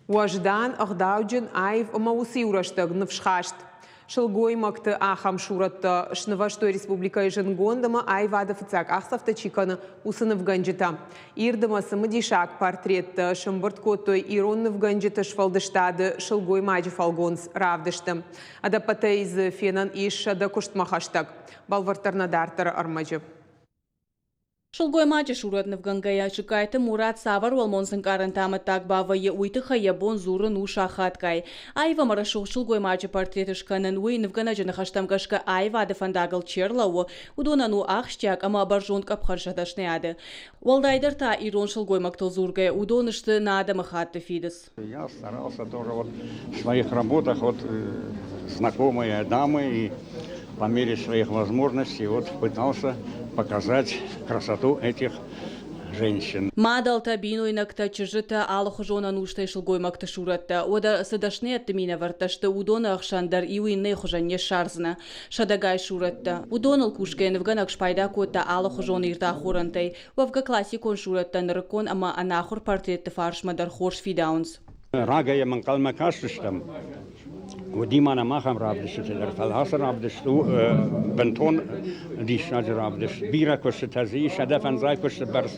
Уӕздан, ӕгъдауджын, аив ӕмӕ уыцы иурӕстӕг ныфсхаст. Сылгоймӕгты ахӕм сурӕттӕ снывӕзтой республикӕйы зындгонд ӕмӕ аивады фыццаг къахдзӕфтӕ чи кӕны, уыцы нывгӕнджытӕ. Ирд ӕмӕ цымыдисаг портреттӕ сӕмбырд кодтой ирон нывгӕнджыты сфӕлдыстады сылгоймаджы фӕлгонц равдысты. Ӕдӕппӕтӕй дзы фенӕн ис 100 куыстмӕ хӕстӕг. Бӕлвырддӕр нӕ дарддӕры ӕрмӕджы. Сылгоймаджы сурӕт нывгӕнгӕйӕ Джыгкайты Мурат цавӕр уӕлмонц ӕнкъарӕнты амӕттаг бавӕййы, уый тыххӕй йӕ бон дзурын у сахатгай. Аив ӕмӕ рӕсугъд сылгоймаджы портрет скӕнын, уый нывгӕнӕджы ныхӕстӕм гӕсгӕ аивады фӕндагыл чи ӕрлӕууы, уыдонӕн у ахсджиаг ӕмӕ бӕрзонд къӕпхӕн сӕ дӕсныйады. Уӕлдайдӕр та ирон сылгоймӕгтыл дзургӕ, уыдон сты нӕ адӕмыхатты фидыц. Я старался тоже вот в своих работах вот знакомые дамы и по мере своих возможностей вот пытался показать красоту этих женщин. Мадӕлтӕ, бинойнӕгтӕ, чызджытӕ, алыхуызон ӕнустӕй сылгоймӕгты сурӕттӕ. Уӕдӕ цы дӕсныйӕдты минӕвӕрттӕ сты, уыдоны ӕхсӕн дӕр иу иннӕйы хуызӕн не ссардзынӕ. Сӕдӕгай сурӕттӕ. Уыдоныл кусгӕйӕ нывгӕнӕг спайда кодта алыхуызон ирд ахорӕнтӕй. Уӕвгӕ классикон сурӕттӕ нырыккон ӕмӕ ӕнахуыр портретты фарсмӕ дӕр хорз фидауынц. Рагӕй йӕм ӕнхъӕлмӕ кастыстӕм. Уыди ма нӕм ахӕм равдыстытӕ дӕр, фӕлӕ ацы равдыст у бынтон диссаджы равдыст. Бирӕ куыстытӕ дзы ис, 150 куысты бӕрц.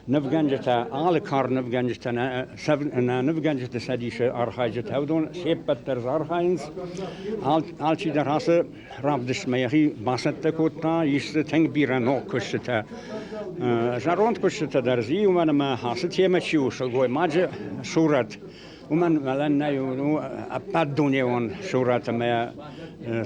Нывгӕнджытӕ, алы кар нывгӕнджытӕ, нӕ нывгӕнджыты цӕдисы архайджытӕ, уыдон се ппӕт дӕр дзы архайынц. Алчидӕр ацы равдыстмӕ йӕхи бацӕттӕ кодта, ис дзы тынг бирӕ ног куыстытӕ. Зӕронд куыстытӕ дӕр дзы уымӕн ӕмӕ ацы темӕ чи у, сылгоймаджы сурӕт, уымӕн мӕлӕн нӕй, у ӕппӕтдунеон сурӕт ӕмӕ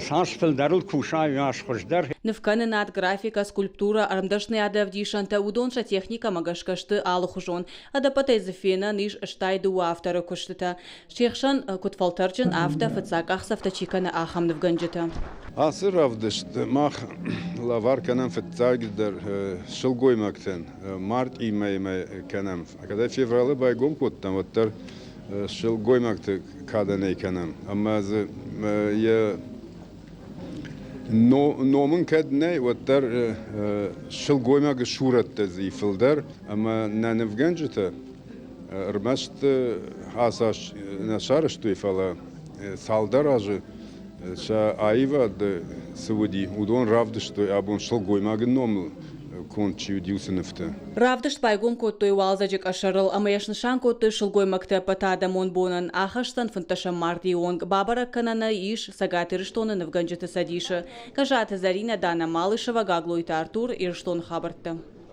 цас фылдӕрыл куса, уас хуыздӕр. Нывкӕнынад, графикӕ, скульптурӕ, ӕрмдӕсныйады ӕвдисӕнтӕ, уыдон сӕ техникӕмӕ гӕсгӕ сты алыхуызон. Ӕдӕппӕтӕй дзы фенӕн ис 62 авторы куыстытӕ. Се хсӕн, куыд фӕлтӕрджын, афтӕ фыццаг къахдзӕфтӕ чи кӕны, ахӕм нывгӕнджытӕ. Ацы равдыст мах лӕвар кӕнӕм фыццагдӕр сылгоймӕгтӕн. Мартъи мӕймӕ кӕнӕм. Кӕд февралы байгом кодтам, уӕддӕр сылгоймӕгты кадӕн ӕй кӕнӕм. Ӕмӕ дзы йӕ ном ын кӕд нӕй, уӕддӕр сылгоймагы сурӕттӕ дзы фылдӕр. Ӕмӕ нӕ нывгӕнджытӕ ӕрмӕст ацы аз нӕ сарӕзтой, фӕлӕ цалдӕр азы сӕ аивад цы уыди, уыдон равдыстой абон сылгоймагы номыл конд чи уыди, уыцы нывтӕ. Равдыст байгом кодтой уалдзӕджы къӕсӕрыл ӕмӕ йӕ снысан кодтой сылгоймӕгты ӕппӕтадӕмон бонӕн. Ахӕсдзӕн фынддӕсӕм мартъийы онг. Бабӕрӕг кӕнӕн ӕй ис Цӕгат Ирыстоны нывгӕнджыты цӕдисы. Гӕззаты Зӕринӕ, Дана Малышева, Гаглойты Артур, Ирыстоны хабӕрттӕ.